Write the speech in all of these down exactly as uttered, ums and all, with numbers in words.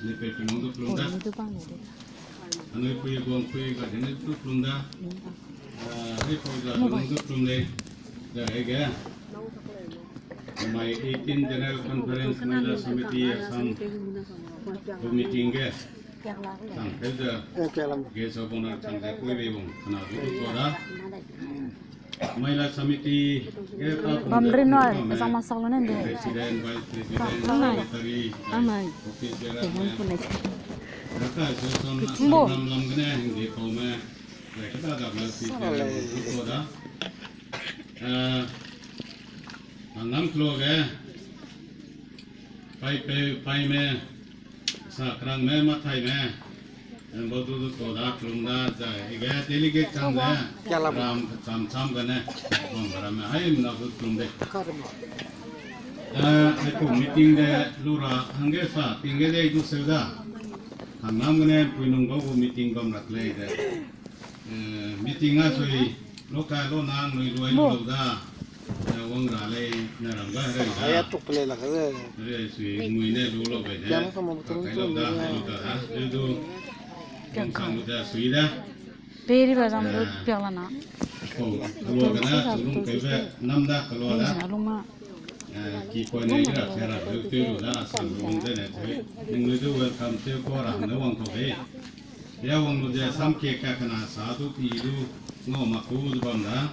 Ni pe pinung du plum da. Anui pui guang pui ga dene du plum da. Ah, hei pau ga nung du plum lei. Da hege. Mai eighteen General Conference Mahila Samiti Assam gu meeting ge. Chang keu ze. Ge sa bona chang ze koi bei bung kana du du da. Mahila Samiti ge ta bam ri no, sang masak lo ne de. President, Vice President, Secretary, Office Bearer, Raka Association, Assam ram lam gene hingde pau me, reka da da me si da. Eh, Hangnam klo ge, paipeu, paime, sakrangme, mathaime, bau du du to da, klum da, zai ge delegate chang ze, ram cham cham gene, wang ramme, haimna du klum de. Eh, haiku meeting de, lu ra, hangge sa, ting ge de du seu da. Hangnam gene, puinung bau gu meeting bam rak lei de. Eh, meeting a sui, loka lo nang nui luai lu lau da. Eh, wang ra lei, ne ram ga herei da. Aya tuk lei la ka ze. Herei sui, mui ne lu lau bai ne. Kai lau da, lu da, lu du. Wang sang lu da, sui da. Peri ba zam lu piak la na. Ko, kalua gana, lung kai be, nam da, kalua da. Ki point ne ra, se ra, lu te lu da, sang lu de ne, te. Ning lu du welcome te ko ra, ne wang ko de. Ya wang lu ze sam ke ka kana sa du pi du ngau ma ku du bam da.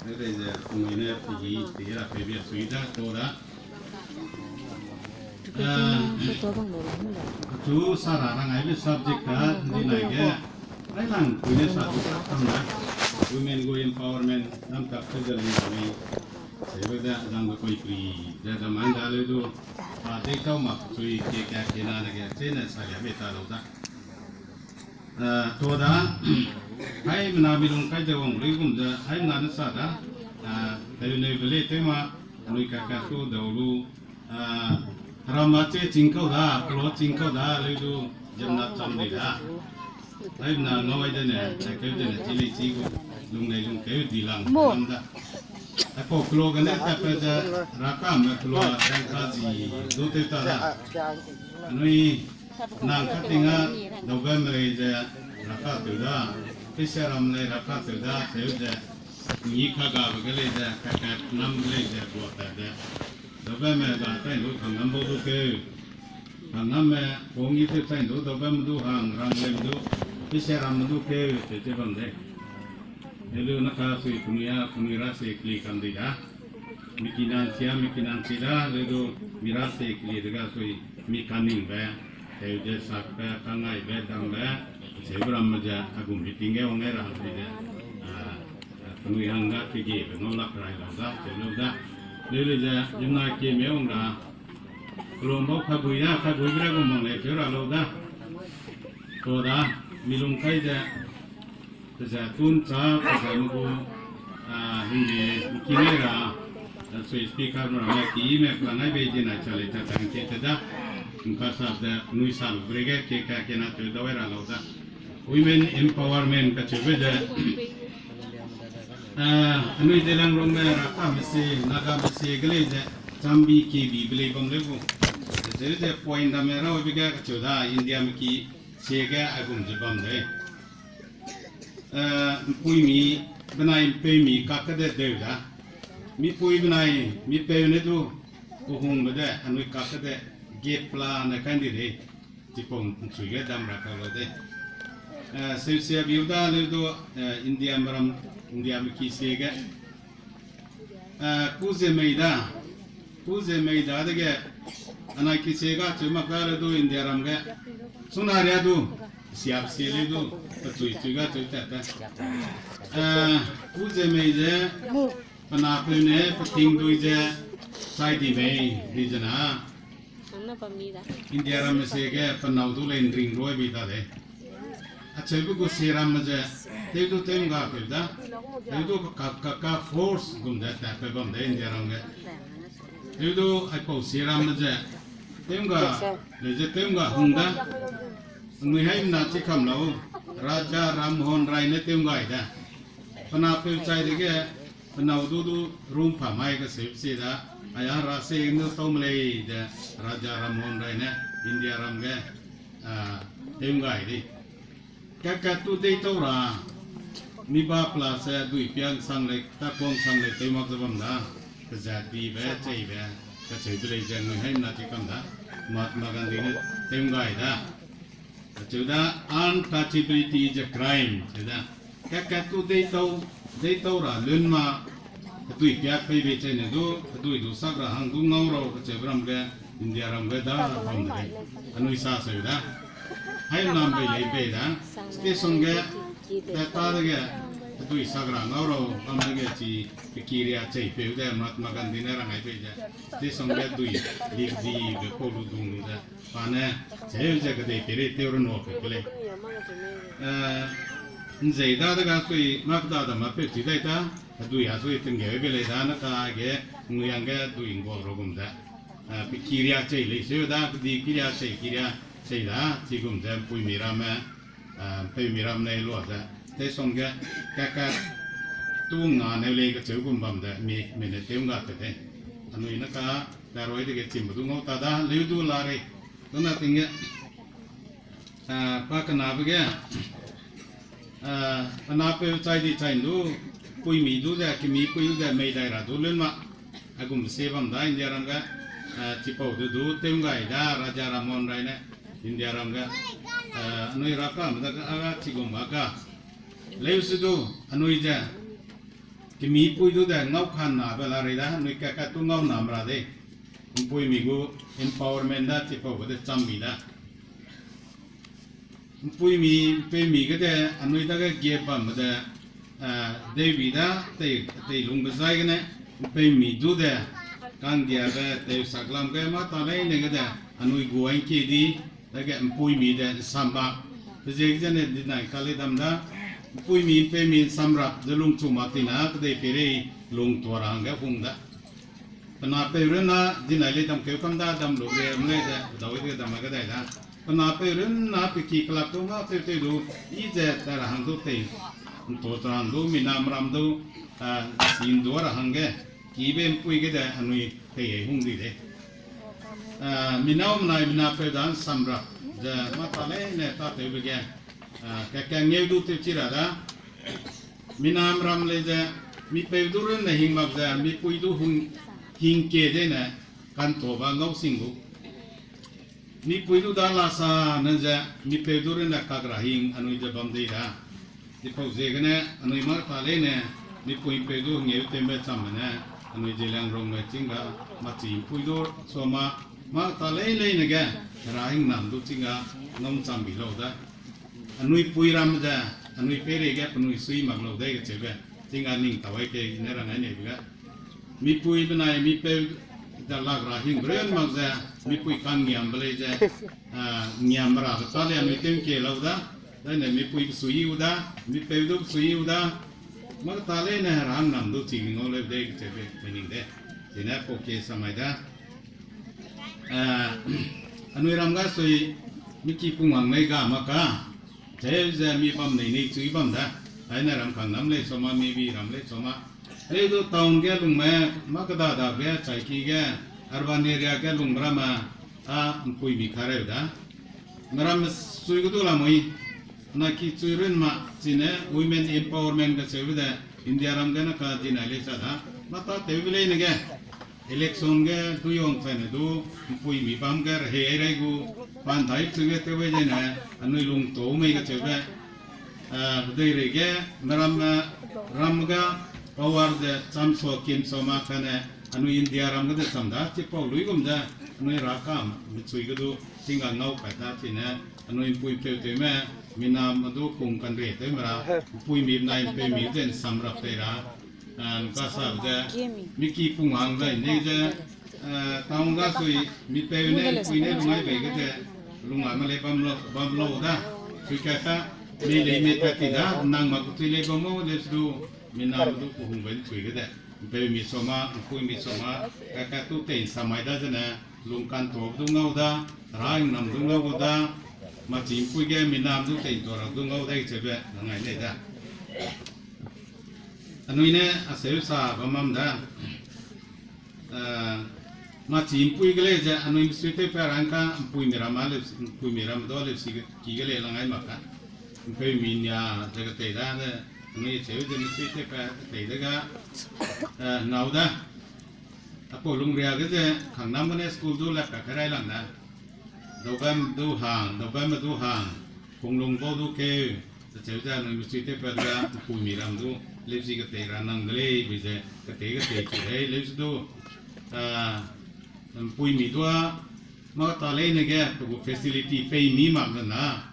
Ne dei ze ngui ne pi gi ti ra pe bia sui da to da. Ah, chu sa ra rang ai le subject ka ni nai ge. Ai lang pui ne sa du sa kam da. Women gu empowerment nam tak te ze le ni. Sebe da lang gu koi pri ze da man da le du. Pa de kau ma sui ke ka ke na ne ge che ne sa ya be ta lau da. Eh, to da, haimena mi lung kai ze wang lui gum ze, haimena ne sa da, eh, teu neu be lei tew ma, lui ka ka tu dau lu, eh, ram ma che ching kau da, klo ching kau da, lui du, jemna cham dei da. Haimena ngau ai de ne, eh, keu de ne, chi lei chi gu, lung lei lung keu di lang, lam da. Ai pau klo gene ta pe ze, ra ka me klo, tang ka zi, du tew ta da. Anui, Nang kating a, daube me lei ze, raka tew da, pese ram lei raka tew da, tew ze, ngi ka gabe ge lei ze, kakat nam ge lei ze, guatat ze. Daube me ga tai lu, kangnam bau du keu. Kangnam me, pongyi tew tai lu, daube me du hang, rang lei me du, pese ram me du keu, tew tew bam de. Helu na ka sui penui a, penui ra se keli kam dei da. Mi kinang sia, mi kinang si da, le du mi ra se keli de ga sui mi kaningbe, teu ze sakbe, kangaibe, dambe, seu ramme ze, a gum meeting ge wang ai ra hangbe ze, a, a, penui hang ga kegebe ngau lak rai lau da, seu lau da. Le le ze, jimna kie me wang ra, kelum bau kagui da, kagui bre gum mang lei seu ra lau da. To da, mi lung kai ze, Peze tun cha, peze me gu, a, hingde, kinai ra, a, sui speaker me ramme ki me klangai bei di nai cha lei cha tang ke te da. Ngka sa de, nui sa lu bre ge, ke ka ke na te dau ra lau da. Women empowerment kacheube ze, a, anui Zeliangrongme raka me se, Naga me se ge lei ze, chambi kebi be lei bam lei gu. Ze ze point dame rabe ge kacheu da, India me ki se ge aigum ze bam de. Eh, mpuimi benai mpeumi kakge de deu da. Mipui benai mipeu ne du, kehungbe de, anui kakge de, gap la ne kai ndi de. Chipau nchui ge dam ra kau la de. Eh, seusia biu da le du, eh, India meram, India me ki se ge. Eh, ku ze mei da, ku ze mei dadege, anai ki se ga cheu mak da le du India ram ge. Suna ria du, siap si le du, pechui chui ga cheu tat ta. Eh, ku ze mei ze, penapeu ne, peting dui ze, chai di mei, di ze na. India ramme se ge penâu du lei nring roi bi ta de. Acheube gu se ramme ze, tew du tew ngga peu da, tew du ka, ka, ka force gum ze tat pe bam de India ram ge. Tew du aipau se ramme ze, tew ngga, le ze tew ngga hung da. Nui haimena chi kam lau, Raja Ram Mohan Rai ne tew nggai da. Penapeu chai dege, penâu du du rum pa mai kaseu se da, aya ra se nu tau me lei de, Raja Ram Mohan Rai ne, India ram ge, Ah, tew gai di. Kat kat tu deitau ra, mi ba pela se dui piang sang lei, ta kuang sang lei tew mak ze bam da. Kezat dibe, cheibe, kacheu de lei ze nui haimna ti kam da. Mahatma Gandhi ne tew gai da. Acheu da, untouchability is a crime, cheu da. Kat kat tu deitau, deitau ra lun ma, hedui piak peibe chaine du, hedui du sak ra hang du ngau rau, kacheu ram ge, India ram ge da, bam de lei. Anui sa seu da. Haimna bei lei bei da. Station ge, ta ta dege, hedui sak ra ngau rau, bam dege chi, pe kiria chei peu de, Mahatma Gandhi ne rangai bei de. Station ge dui, lik di, be pau lu dung lu de. Pa ne, cheu ze kedei peri tew ra nua pe ke lei. Eh, nzei da dega sui, mak da da ma peu chi dai ta, hedui a sui tinggeu be lei da, na ka ge, nui ang ge dui ngguak ra gum ze. Eh, pe kiria chei lei seu da, pe di kiria chei, kiria chei da, chi gum ze, mpuimi ramme, eh, mpeumi ram ne lua ze. Station ge, kat kat, tu nga ne lei kacheu gum bam de, mi, mi ne tew nga te de. Anui na ka, taroi dege chimbe du ngau ta da, leu du la rei. Tuna ting ge, eh, pa kenabe ge, eh, penapeu chai di chai du, puimi du de, kemipui du de, mei dai ra du lun ma. Aigum se bam da India ram ge, eh, chipau du du, tew gai da, Raja Ram Mohan Roy ne, India ram ge, eh, anui ra kam da ga, aga chigum ba ga. Leu se du, anui ze, kemipui du de, ngau kan na be la rei da, anui kat kat tu ngau nam ra de. Mpuimi gu empowerment da, chipau ge de cham bi da. Mpuimi, mpeumi ge de, anui dage ge bam de, eh, deibi da, tei, tei lungbe zai gene, mpeumi du de, kanggiabe, tei saklam ge, mâ ta leine ge de, anui gu angki di, dage mpuimi de, nsam ba, pe ziegene dinai ka lei dam da, mpuimi, mpeumi, nsamrap, ze lungchu mak tina, kedei peirei, lungtua ra hangge hung da. Penapeu runna, dinai lei dam keu kam da, dam lu ge, mlei ze, dau ge dam ge dai da. Penapeu runna, pe ki kelak du, mâ tew tew du, i ze, ta ra hang du tei, nto ta hang du, minam ram du, ah, sin du ra hangge, kibe mpui ge de, anui tei hung di de. Ah, minau menai, minapeu da, nsamrap, ze, mâ ta leine, ta tewbe ge, ah, ka, kangeu du tewchi ra da. Minam ram lei ze, mipeu du runne hing mak ze, mipui du hung, hing ke dene, kantoba ngau sing gu. Mipui du da la sa ne ze, mipeu du runne kak ra hing, anui ze bam dei da. Chipau ziegene, anui mâ ta leine, mipui mpeu du hengeu tewbe chamme ne, anui Zeliangrongme chingga, machi mpui du soma, mâ ta lei leine ge, ra hing nam du chingga, ngau cham bi lau da. Anui pui ram ze, anui peireige penui sui mak lau dei kacheube, chingga ning tau ai ke ne rang ai neibe ga. Mipui benai mipeu da lak ra hing brun mak ze, mipui kangngiambe lei ze, ah, ngiambe rabe ta lei anui tew ke lau da, zaine mipui besui u da, mipeu du besui u da, mâ ta leine ra hang nam du chi ngau leu dei kacheube, meaning de. Chine pau ke samai da. Eh, anui ram ga sui, mi ki pungwang lei ga mak ka. Cheu ze mi bam nei nei chui bam da. Aine ram kang nam lei soma, mi bi ram lei soma. Lei du town ge lungme, mâ keda da ge, chaiki ge, urban area ge lungme ramme, a mpuimi kareu da. Meramme sui ge du lamui, na ki chui run ma, chine women empowerment kacheube de, India ram gene ka dinai lei sa da. Mâ ta tewbe leine ge, election ge, dui wang chaine du, mpuimi bam ge, rehei ai rai gu, pan dai chui ge tew ai dene, anui lungtau mei kacheube, eh, deireige, meramme, ram ga, power ze, cham sua kim sua ma kane, anui India ram ge de cham da, chipau luigum ze, anui rakam, michui ge du, chingga ngau pat da, chine, anui mpui peu tewme, miname du kung kanre tewme ra, mpuimi benai mpeumi ze nsamrap tei ra, ah, nkasabe ze, mi ki pungwang zai nei ze, eh, town ga sui, mipeu ne, mpui ne, lungai bei ge ze, lungame lei bam lau, bam lau da, sui kata, mei lei mei tat ti da, nang ma kutui lei bam mau, lei su du, miname du kuhungbe nchui ge de, mpeumi soma, mpuimi soma, kaka tu tei nsamai da zene, lungkantabe du ngau da, rahingnam du ngau da, machi mpui ge miname du tei ntua ra du ngau dei cheube, nangai nei da. Anui ne aseu sa bam mam da. Eh, Machi mpui ge lei ze anui misui tew pa rangka mpuimi ram a leu, mpuimi ram du leu si ki ge lei lang ai mak ka. Mpeumi nia ze ketei da ne, anui cheu ze misui tew pa ketei de ga, eh, ngau da. Apau lungria ge ze, khangnam gene school du lak ka kerai lang da. Daubam du hang, daubam du hang, punglung bau du keu, acheu ze anui misui tew pa de ga, mpuimi ram du, leu si ketei ra nang de lei, bi ze, ketei ketei ki lei, leu si du, ah, mpuimi du a, mâ ta leine ge, pe gu facility pei mi mak de na.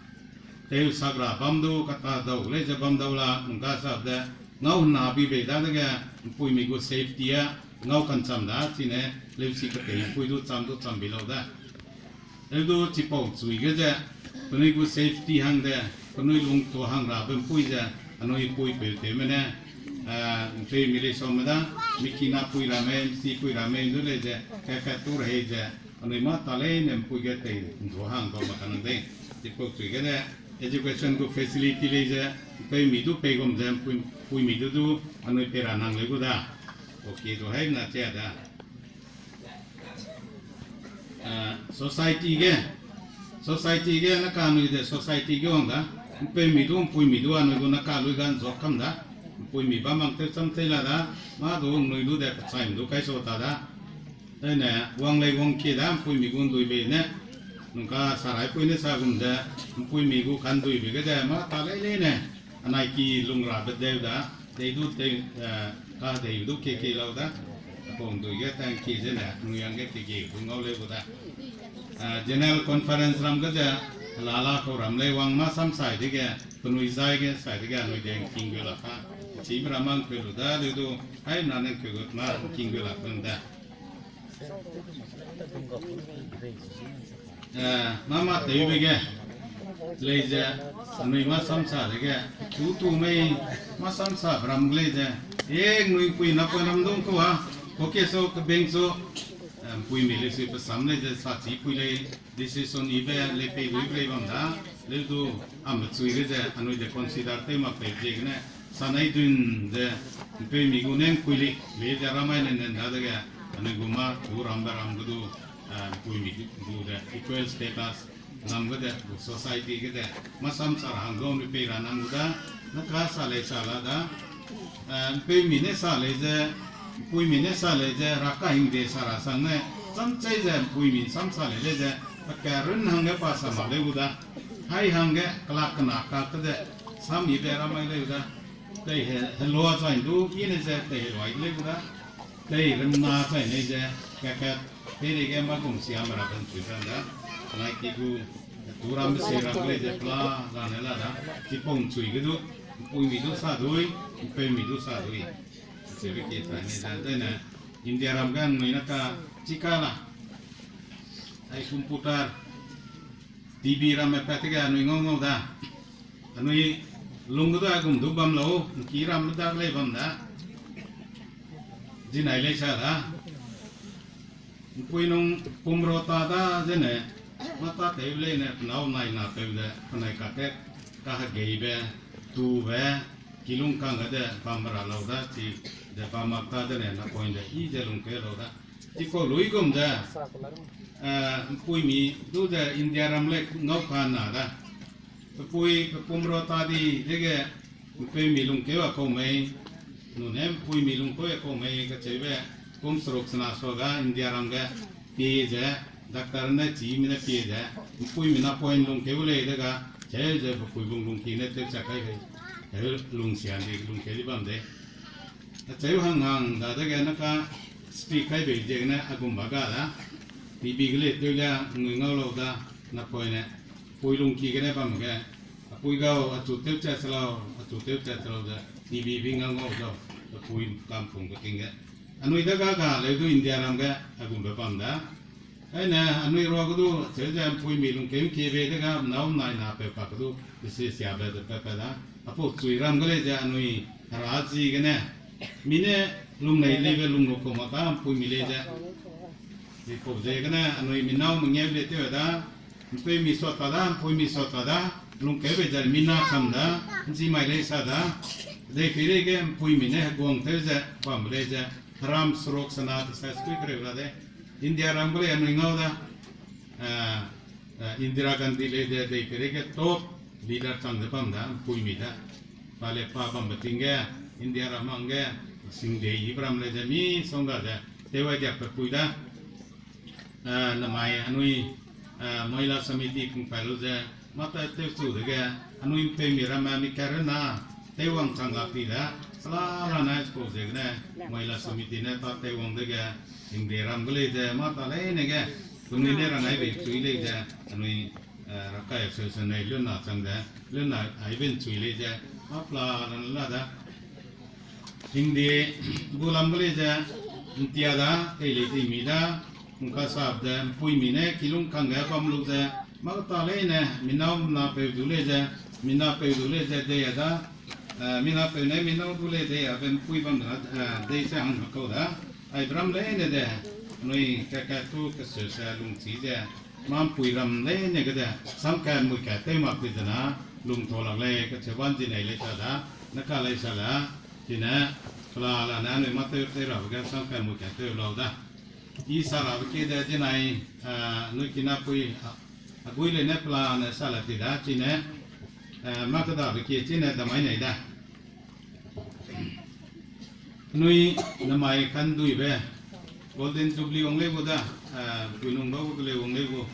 Tew sak ra bam du, kata dau lei ze bam dau la, nungka sa de, ngau na bi bei dadege, mpuimi gu safety a, ngau kancham da, chine, leu si ketei mpui du cham du cham bi lau da. Leu du chipau chui ge ze, penui gu safety hang de, penui lungtua hang rabe mpui ze, anui pui peu tewme ne, eh, mpeumi lei saume da, mi kinapui ramme, misipui ramme du lei ze, kakat tu rehei ze, anui mâ ta leine mpui ge tei ndu hang bam mak ka nang dei. Chipau chui ge ne, education gu facility lei ze, mpeumi du pei gum ze, mpui, mpuimi du du, anui pei ra nang leu gu da. Okay, du hai na chia da. Eh, society ge, society ge na ka anui de society ge wang da, mpeumi du, mpuimi du, anui gu na ka lui ga nzua kam da, mpuimi bam mang tew cham tei la da, mâ du nui du de kechaime du kai sau ta da. Dene, wang lei wang kie da, mpuimi gu ndui bei ne, nungka saraipui ne sa gum ze, mpuimi gu kanduibe ge ze, mâ ta lei leine, anai ki lung rabe deu da, dei du dei, eh, ka dei du kie kie lau da, apau ndui ge tang kie zene, nui hangge kie kie du ngau leu gu da. Eh, General Conference ram ge ze, lala kau ram lei wang mâ sam sai dege, penui zai ge sai dege, anui de ngking gu la ka, chime ram mang keu lu da, leu du, hai na ne keu gut mâ ngking gu la keu da. Eh, mâ mâ tewbe ge, lei ze, anui mâ sam sa dege, tu tu mei, mâ sam sa ram ge lei ze, e nui pui na pui ram dung kau a, koke so, kebeng so, eh, mpuimi lei sui pe sam lei ze, sa chi pui lei, decision ibe lei pei lui lei bam da, leu du, a mechui ge ze, anui de consider tew mak pei ziegene, sa nai dun ze, mpeumi gu ne ngkui lei, lei ze ramai ne nen dadege, anui gu mâ tu rambe ram ge du, eh, mpuimi gu de equal status, lam ge de, gu society ge de, mâ sam sa ra hang du anui pei ra nang gu da, na ka sa lei sa la da, eh, mpeumi ne sa lei ze, mpuimi ne sa lei ze, ra kahingde sa ra sang ne, cham chei ze mpuimi sam sa lei lei ze, pa ka run hangge pa sa mak leu gu da, hai hangge kelak kena kak ke ze, sam ibe ramai leu da, tei he, helua chai du, i ne ze tei helua i leu gu da, tei remna chai nei ze, kakat, tei reige mâ gum siame ra ben chui ran da, nai ki gu, tu rambe se ram lei ze pela, la ne la da, chipau nchui ge du, mpuimi du sa dui, mpeumi du sa dui. Seube ki tai nei ze, dene, India ram ge anui na ka, chika la, ai computer, TV ramme pat ge anui ngau ngau da. Anui lung ge du aigum du bam lau, ngki ramme dak lei bam da. Zinai lei sa da. Mpui nung pum ra ta da zene, mâ ta tewbe leine, penâu nai napeu de, penai kake, kahegeibe, tube, kilung kangge de, bam ra lau da, chi, de bam mak ta dene, napoine de, i ze lungkeu lau da. Chipau luigum ze, eh, mpuimi du ze India ram lei ngau ka na da. Pepui, pepum ra ta di dege, mpeumi lungkeu a kau mei, nune mpuimi lungkeu a kau mei kacheube, kum seruk sena sua ga India ram ge, pie ze, doctor ne chime ne pie ze, mpuimi napoine lungkeu lei de ga, cheu ze pepui bung lungki ne tewcha kai lei, heu lungsian di lungkeu di bam de. Acheu hang hang dadege na ka speak kai bei ziegene aigum ba ga da. TV ge lei tew le ngui ngau lau da, napoine. Pui lungki gene bam ge. Apui gau, achu tewchat se lau, achu tewchat se lau ze. TV bi ngau ngau zau. Apui kampung beting ge. Anui da ga ga leu du India ram ge, aigumbe bam da. Aine, anui ruage du, cheu ze mpuimi lungkeu ngkie bei de ga, nâu nai napeu pa ke du, isi siabe ze pat pat da. Apau chui ram ge lei ze anui, hera ziegene. Mi ne, lungnei leibe lunglu kau mak ka mpuimi lei ze. Chipau ziegene, anui mi nâu mengeu lei tew da, mpeumi sua ta da, mpuimi sua ta da, lungkeu bei ze mi na cham da, nchi mai lei sa da, dei peireige mpuimi ne heguang tew ze, bam lei ze, heram seruk sena te sa skui kereu la de. India ram gu lei anui ngau da, eh, eh, Indira Gandhi lei de, dei peireige top leader chang de bam da, mpuimi da. Pa le pa bambe ting ge, India ram hangge, singde yibe ram lei ze misongga ze, tew ai diakbe pui da. Eh, namai anui, eh, Mahila Samiti pungpat lu ze, mâ ta tewchu dege, anui mpeumi ramme mi karena, teiwang chang lak ti da, sala rane chipau ziegene, Mahila Samiti ne ta teiwang dege, hingde ram gu lei ze, mâ ta leine ge, penui ne rang ai bei chui lei ze, anui, eh, rakai association nei luna chang ze, luna ai ben chui lei ze, mâ pela rang la da. Hingde gu lam gu lei ze, ntia da, tei lei tei mi da, ngka sap de, mpuimi ne, kilung kangge bam lu ze, mâ ta leine, minau napeu du lei ze, minapeu du lei ze, dei a da, eh, minapeu ne, minau du lei dei a, be mpui bam da, eh, dei se hang kau da, ai ram leine de, anui kaka tu keseu se lungchi ze, mâ mpui ram leine ge de, samka mui ka tew mak ti zena, lungtau lak lei, kacheu ban zinei lei sa da, ne ka lei sa da, chine, pela la ne anui mâ tew tew rabe ge samka mui ka tew lau da. I sa rabe ki de zinai, ah, anui kinapui, ah, agui lei ne pela ne sa la ti da, chine, eh, mâ kedabe ki chine damai nei da. Anui namai kanduibe, Golden Jubilee wang lei gu da, eh, puinung bau gu lei wang lei gu,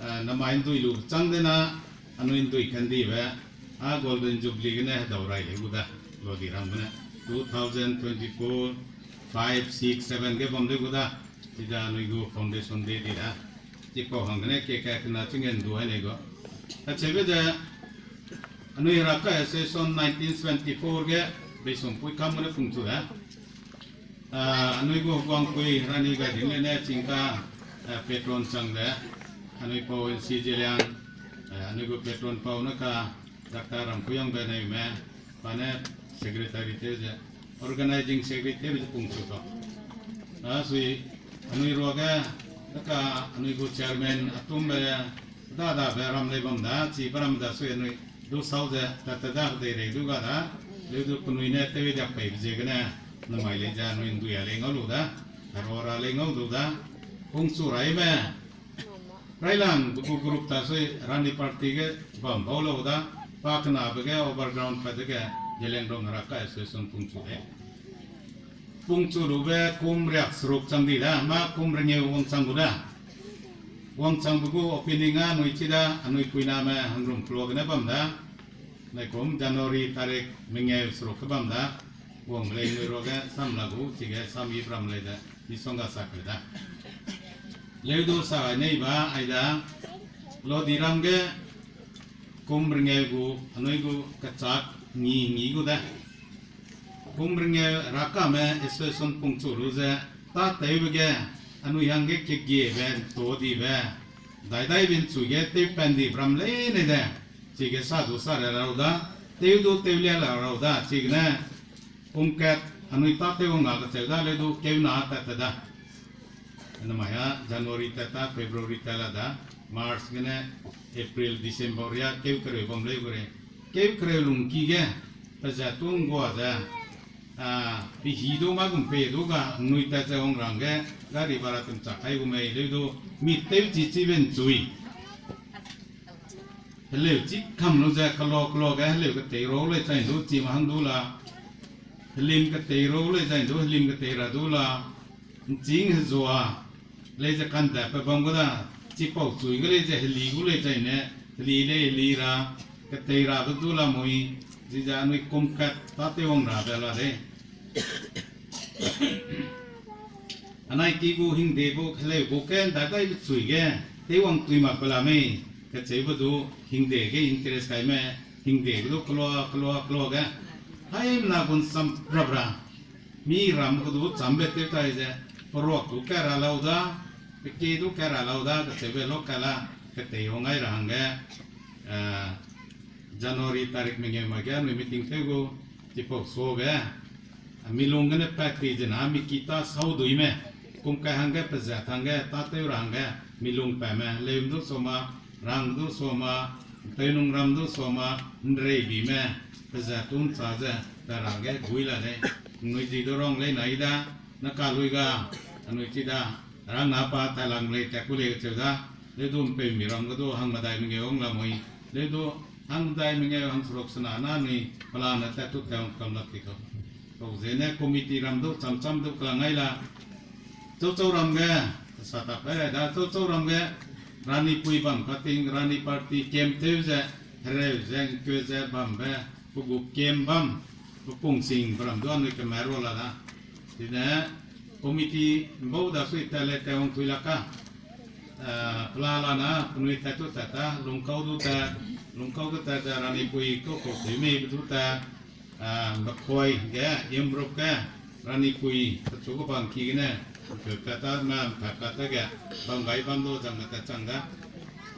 eh, namai ndui lu chang dena, anui ndui kandibe, a Golden Jubilee gene hedau rai lei gu da, Lodi ram gene, two thousand twenty-four, five, six, seven ge bam lei gu da, chida anui gu foundation day di da. Chipau hang gene ke ka kena chingen du ai nei gu. Kacheube ze, anui Heraka Association nineteen seventy-four ge, Beisumpui kam gene pungchu da. Ah, anui gu Guangpui Rani Gaidinlian ne chingka, eh, patron chang de, anui pau N C Zeliang, eh, anui gu patron pau ne ka, Doctor Rampuiyangbe Neime, pa ne secretary tew ze, organizing secretary tew ze pungchu kau. A sui, anui ruage, ne ka, anui gu chairman atumbe, dadabe ram lei bam da, chibe ram da sui anui, du sau ze, tat tat da, deirei du ga da, leu du penui ne tew diak peibe ziegene, namai lei ze anui ndui a lei ngau lu da, hero ra lei ngau lu da, pungchu raime, Railang gu group ta sui Rani party ge bam bau lau da, pa kenabe ge overground pa dege, Zeliangrong Heraka Association pungchu de. Pungchu lube kum riak seruk chang di da, mâ kum rengeu wangchang gu da. Wangchangbe gu opening a anui chi da, anui puiname hangrum kelua gene bam da. Naikum January tarik mengeu seruk ge bam da. Wang lei nui ruage sam la gu, chige sam i bram lei de, misongga sak le da. Leu du sa nei ba, ai da, Lodi ram ge kum rengeu gu, anui gu kachak ngi ngi gu de. Kum rengeu rakame association pungchu lu ze, tâtewbe ge, anui hangge kegiebe, ntau dibe, dai daibe nchui ge tewpan di bram leine de, chige sa du sa le lau da, tew du tew lia la rau da, chigene, kum kat anui tâtew wang ga kacheu da leu du keuna tat tat da. Namai a January tat ta, February tat la da, March gene, April, December ria keu kereu bam leu gu rei. Keu kereu lungki ge, pe ze tu nggua ze, a, pehî du mâ gum pei du ga, nui tat ze wang rangge, gari bara tum chak kai gu mei leu du, mi tew chi chibe nchui. Heleu chi kam lu ze kelo kelo ge heleu ketei ru lei chai du chi ma hang du la. Helim ketei ru lei chai du, helim ketei ra du la. Nching hezua lei ze kanda pe bam gu da. Chipau chui ge lei ze heli gu lei chai ne, heli lei heli ra, ketei rabe du la mui, zi ze anui kum kat tâtew wang rabe la lei. Anai ki gu hingde gu heleu gu ke ndai dai chui ge, teiwang tui mak pe la mei, kacheube du hingde ge interest kaime, hingde ge du kelua, kelua, kelua ge. Haimena gun sam rap ra, mi ram ge du chambe tew tai ze, peruak du ka ra lau da, peki du ka ra lau da, kacheube lo ka la, ketei wang ai ra hangge, eh, January tarik mengeu ma ge anui meeting tew gu, chipau suage, a, milung gene pat ti zena mi ki ta sau duime, kum kai hangge pezat hangge, tâtew ra hangge, milung pame, leum du soma, rang du soma, tewnung ram du soma, nreibime, pezat tun cha ze, pe ra hangge gui la lei, nui zi du rang lei nai da, ne ka lui ga, anui chi da, Rang na pa tailang lei tat ku lei kacheu da, leu du ’mpeumi ram ge du hangmedai mengeu wang lamui, leu du hangmedai mengeu hangseruk sena na nui pelane tat tu tewang kam lak ti kau. Pau ziegene committee ram du chamcham du kelang ai la, chauchau ram ge, sa ta pai rai da, chauchau ram ge, Ranipui bam kating, Rani party camp tew ze, hereu ze, ’ngkeu ze bambe, pe gu camp bam, pe pungsing, pe ram du anui kemai rua la da. Chine, committee ’mbau da sui tat le tewang tui lak ka. Ah, pelane na, penui tat tu tat ta, lungkau du tat, lungkau du tat ze Ranipui kau kau tew mei be du tat, ah, Mekoi ge, Yamrup ge, Ranipui, pechu ge bam ki gene, pe tat ta, ma, ’mpat pat ta ge, bam gai bam du zangme tat chang da.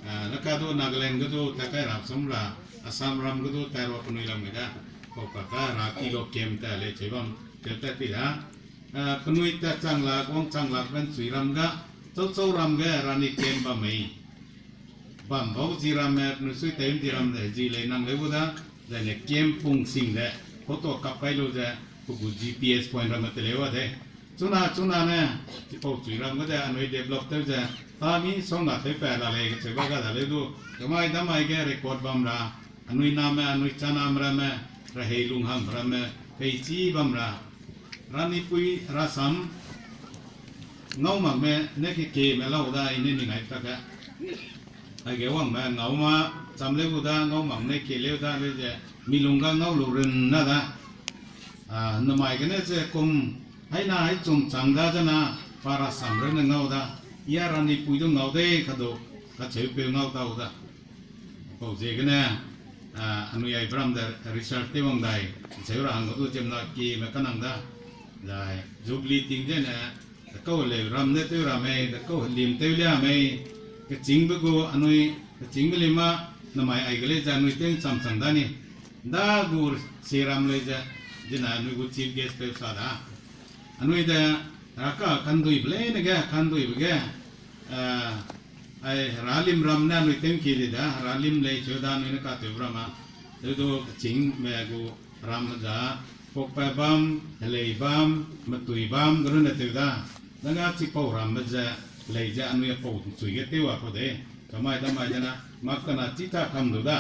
Ah, ne ka du Nagaland ge du tat kai ra sam ra, Assam ram ge du tat ra penui lam ge da. Kau pa ka ra kilo camp tat lei cheu bam, cheu tat ti da. Ah, penui tat chang lak, wang chang lak ben chui ram ga, chauchau ram ge Rani camp bam mei. Bam bau zi ramme, penui sui tew ’ndi ram ze zi lei nang leu gu da, zaine camp pungsing ze, photo kap kai lu ze, pe gu G P S point ramme teleu a de. Chuna, chuna ne, chipau chui ram ge de, anui develop tew ze, ta mi song na tew pa la lei kacheu ba ga da leu du, damai damai ge record bam ra, anui name, anui chaname ramme, rehei lunghang ramme, peichi bam ra, Ranipui rasam, ngau makme ne kekeme lau da, i ne ning ai tak ge. Aige wangme ngau ma cham leu gu da, ngau makme ne ke leu da, leu ze, mi lung ga ngau lu run na da. Ah, namai gene ze kum, haina hai chum chang da zena, pa rasam run ne ngau da, i a Ranipui du ngau de kadu, kacheupeu ngau dau da. Pau ziegene, ah, anui ai bram de research tew wang dai, cheu ra hang du ziemna keme kanang da. Zai, Jubilee ting zene, dekau heleu ram ne tew ra mei, dekau helim tew lia mei, kechîngbe gu anui, kechîngbe lim a, namai aige lei ze anui tew cham chang da ni. Da gu si ram lei ze, zena anui gu chief guest tew sa da. Anui de, raka kanduibe leine ge, kanduibe ge, eh, ai, heralim ram ne anui tew ki di da, heralim lei cheu da anui ne katew ram a. Leu du kechîngme gu ram za, pokpa bam, helei bam, metui bam, ge runne tew da. Dega chipau rambe ze, lei ze anui apau chui ge tew a kau de. Kamai damai zena, mak kana chi ta kam du da.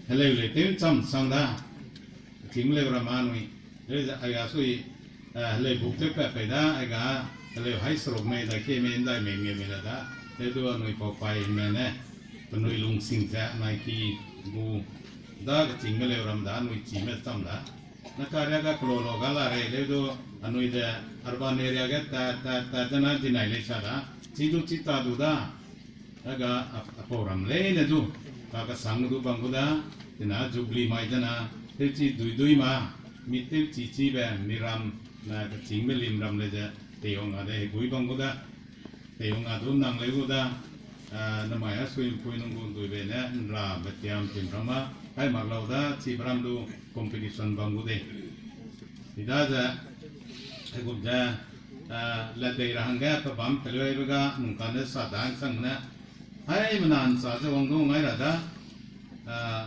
Heleu lei tew cham sang da. Kechîngme leu ram anui. Leu ze aiga sui, eh, heleu buk tew pat pei da, aiga, heleu hai seruk mei da, ke mei ndai mei nge mei la da. Leu du anui pau paime ne, penui lungsing ze, nai ki gu, da kechîngme leu ram da, anui chime cham da. Na karia ga kelo lo ga la rei, leu du anui de urban area ge ta, ta, ta zena dinai lei sa da. Chi du chi ta du da. Aga a, apau ram leine du, ka kasang du bam gu da, tina Jubilee mai zena, tewchi dui dui ma, mi tewchi chibe, mi ram, na kechîngbe lim ram lei ze, teiwang a de, hegui bam gu da, teiwang a du nang leu gu da, ah, namai a sui ’mpui nung gu duibe ne, ’nrabe tiam tim ram a, kai mak lau da, chibe ram du, competition bam gu de. Chidaze, aigum ze, ah, ledei ra hangge pe bam teleu aibe ga, nungkane sa da ’nsang ne, haimena ’nsa ze wang du ngai ra da, ah,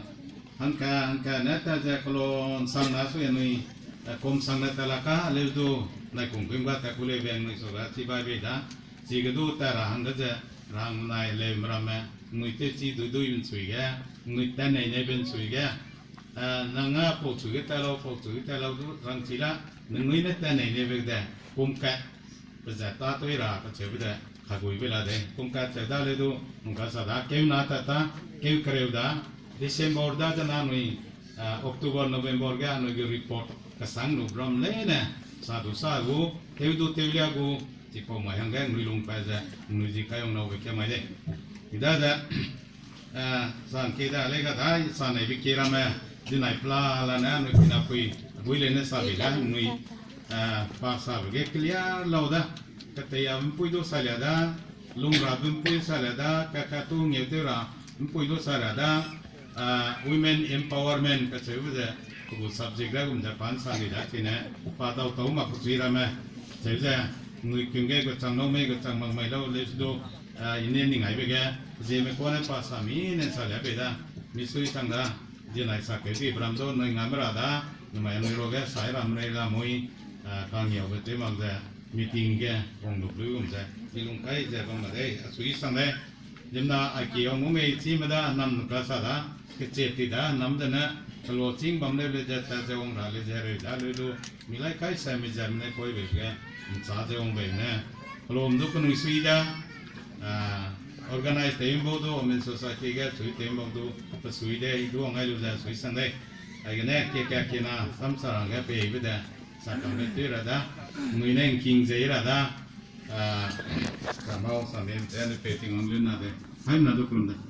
hangka, hangka ne ta ze kelo ’nsang na sui anui, eh, kum sang ne ta la ka, leu du, nai kungkuim ga ta ku leu be anui su ga, chi bai bei da, chige du ta ra hangge ze, rang nai leu meramme, nui tewchi dui dui ’nchui ge, nui ta nei nei be ’nchui ge, eh, nang a pau chui ge ta lau, pau chui ge ta lau du rangchi la, ningnui ne ta nei nei be de, kum kat, pe ze ta tui ra, kacheube de, kagui be la de, kum kat cheu da leu du, nungka sa da, keu na ta ta, keu kereu da, December da zena anui, ah, October, November ge anui gu report, kasang lu ram leine, sa du sa gu, tew du tewlia gu, chipau mai hangge nui lung pa ze, nui zi kai wang naube ke mai de. Chidaze, eh, sang ke da lei ga dai, sa neibe ke ramme, zinai pela la ne, anui pinapui, bui leine sa bei da, nui, eh, pa sabe ge clear lau da, kateiabe ’mpui du sa lia da, lungrabe ’mpui sa lia da, kaka tu ngeu tew ra, ’mpui du sa lia da, ah, women empowerment kacheube ze, pe gu subject da gum ze pa ’nsa di da, chine, pa dau tau mak kechui ramme, cheu ze, nui king ge gechang nau mei gechang mak mai lau, leu du, ah, i ne ning aibe ge, ziemme kuane pa sa mi ne sa lia bei da, mi sui chang da, zinai sa keu dibe ram du, nui ngame ra da, namai anui ruage sai ram rei lamui, ah, kangiaube tew mak ze, meeting ge wang lu lu gum ze, i lung kai ze bam ma dei, a sui sang dei. Ziemmena a ki wang gu mei chime da, nam nu ka sa da, kechie ti da, nam dene, kelo chîng bam leu le ze, ta ze wang ra le ze, reu da leu du, mi lai kai sa mi ze, mi ne koi bei ge, ncha ze wang bei ne. Kelum du kenui sui da, a, organize tew bau du, Women Society ge sui tew bau du, pe sui de, i du wang ai lu ze sui sang dei. Aigene, ke ka kena, samsa rangge peibe de, sa kangbe tui ra da, nui ne ngking ze ra da, a, sa mau sa mei ze ne pei ting wang lu na de. Haimna du kelum da.